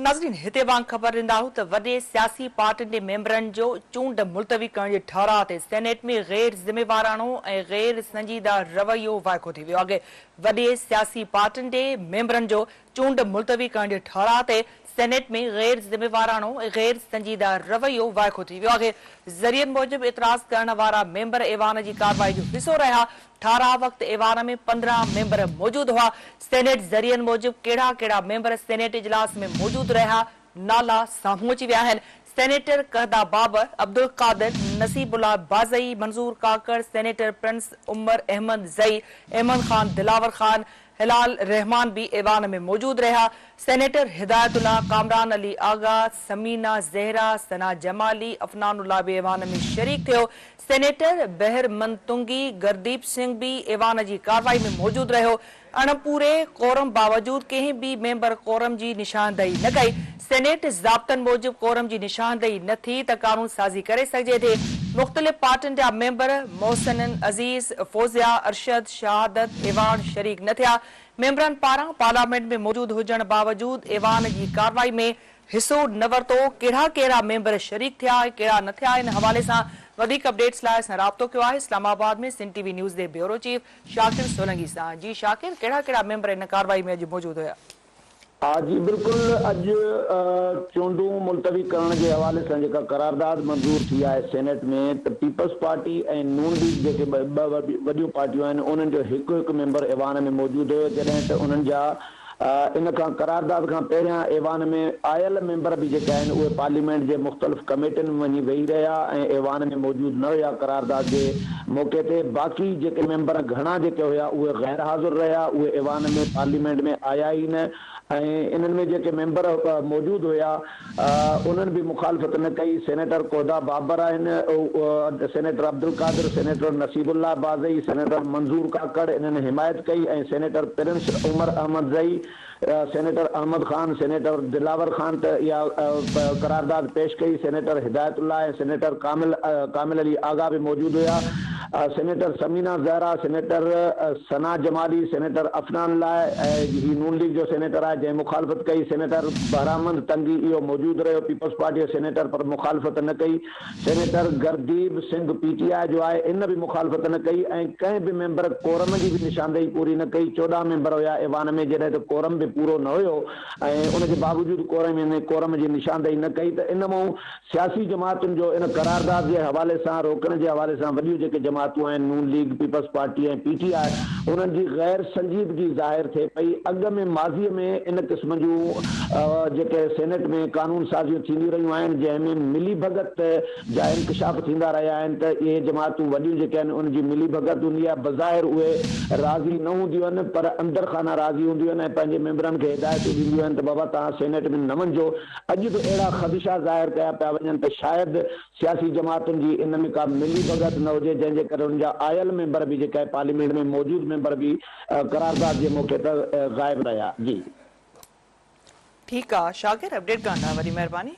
ناظرين هتي وانگ خبر ڏيندا هلون ته وڏي سياسي پارٽين جي ميمبرن جو چونڊ ملتوي ڪرڻ جي ٺهراء تي سينيٽ ۾ غير ذميواراڻو ۽ غير سنجيده رويو وائکو ٿي ويو آهي. وڏي سياسي پارٽين جي ميمبرن جو چونڊ ملتوي ڪرڻ جي ٺهراء تي سينيٽ ۾ غير ذميواراڻو ۽ غير سنجيده رويو وائکو ٿي ويو آهي. ذريعن موجب اعتراض ڪرڻ وارا ميمبر ايوان جي ڪارروائي جو حصو رهيا ٺهراء وقت ايوان ۾ 15 ميمبر موجود هئا. سينيٽ ذريعن موجب ڪهڙا ڪهڙا ميمبر سينيٽ اجلاس ۾ موجود رهيا، نالا سامهون اچي ويا آهن. Senator Kahda Babar, Abdul Qadir, Nasibullah Bazai, Manzoor Kakar, senator Prince Umar Ahmadzai, Ahmed Khan Dilawar Khan, Hilal Rehman به ايوان ۾ موجود رهيا. سينيٽر هدايت الله، ڪامران علي آغا، ثمينه زهره، ثنا جمالي، افنان الله به ايوان ۾ شريڪ ٿيو. سينيٽر بهرمند تنگي، گرديپ سنگهه به ايوان جي ڪارروائي ۾ موجود رهيو. اڻپوري ڪورم باوجود ڪنهن به ميمبر ڪورم جي نشاندهي نه ڪئي. سينيٽ ضابطن موجب ڪورم جي نشاندهي نه ٿي ته قانون سازي ڪري سگهجي ٿي. مختلف پارٽين جا ميمبر محسن عزيز، فوزيا ارشد، شهادت اعواڻ شريڪ نه ٿيا. ميمبرن پاران پارليامينٽ ۾ موجود هجڻ باوجود ايوان جي ڪارروائي ۾ حصو نه ورتو، ڪهڙا ڪهڙا ميمبر شريڪ ٿيا ۽ ڪهڙا نه ٿيا ان حوالي سان وڌيڪ اپڊيٽس لاء اسان رابطو ڪيو آهي اسلام آباد ۾ سنڌ ٽي وي نيوز جي بيورو چيف شاڪر سولنگي سان جي شاڪر ڪهڙا ڪهڙا ميمبر ان ڪارروائي ۾ اڄ موجود هيا. ها جي بلڪل اڄ چونڊون ملتوي ڪرڻ جي حوالي سان جيڪا قرارداد منظور ٿي آهي سينيٽ ۾ ته پيپلز پارٽي ۽ نون ليگ جيڪي ٻه وڏيون پارٽيون آهن انهن جو هڪ هڪ ميمبر ايوان ۾ موجود هيو جڏهن ته انهن جا ان کان قرارداد کان پهريان ايوان ۾ آيل ميمبر به جيڪي آهن اهي پارليمينٽ جي مختلف ڪميٽين ۾ وڃي ويهي رهيا ۽ ايوان ۾ موجود نه هيا قرارداد جي موقعي تي باقي جيڪي ميمبر گهڻا جيڪي هيا اهي غير حاضر رهيا اهي ايوان ۾ پارليمينٽ ۾ آيا ئي نه ۽ انهن ۾ جيڪي ميمبر موجود هيا انهن به مخالفت نه ڪئي، سينيٽر ڪوهدا بابر آهن، senator Abdul Qadir, senator Nasibullah Bazai, senator Manzoor Kakar انهن حمايت ڪئي ۽ senator Prince Umar Ahmadzai, senator Ahmed Khan, senator Dilawar Khan ته اها قرارداد پيش ڪئي، سينيٽر هدايت الله ۽ سينيٽر ڪامل ڪامل علي آغا به موجود هيا، senator Samina Zahra, senator Sana Jamali, senator Afnan لاء هي نون ليگ جو سينيٽر آهي جنهن مخالفت ڪئي، سينيٽر بهرامند تنگي اهو موجود رهيو پيپلز پارٽي جو سينيٽر پر مخالفت نه ڪئي، senator Gurdeep Singh P T I جو آهي ان به مخالفت نه ڪئي ۽ ڪنهن به ميمبر ڪورم جي به نشاندهي پوري نه ڪئي، 14 ميمبر هيا ايوان ۾ جڏهن ته ڪورم به پورو نه هيو ۽ ان جي باوجود ڪورم ڪورم جي نشاندهي نه ڪئي ته ان مون سياسي جماعتن جو ان قرارداد جي حوالي سان روڪڻ جي حوالي سان وڏيون جيڪي جماعتون آهن Noon league, peoples party ۽ P T I انهن جي غير سنجيدگي ظاهر ٿئي پئي. اڳ ۾ ماضي ۾ ان قسم جون جيڪي سينيٽ ۾ قانون سازيون ٿينديون رهيون آهن جنهن ۾ ملي ڀڳت جا انڪشاف ٿيندا رهيا آهن ته اهي جماعتون وڏيون جيڪي آهن ان جي ملي ڀڳت هوندي آهي بظاهر اهي راضي نه هونديون آهن پر اندر خانه راضي هونديون آهن ۽ پنهنجي ميمبرن کي هدايتون ڏينديون آهن ته بابا توهان سينيٽ ۾ نه وڃجو اڄ به اهڙا خدشا ظاهر ڪيا پيا وڃن ته شايد سياسي جماعتن جي ان ۾ ڪا ملي ڀڳت نه هجي جنهن جي ڪري انهن جا آيل ميمبر به جيڪي پارليمينٽ ۾ موجود ميمبر به قرارداد جي موقعي ته غائب رهيا. جي. ٺيڪ آ شاڪر اپڊيٽ ڪرڻ لاء وڏي مهرباني.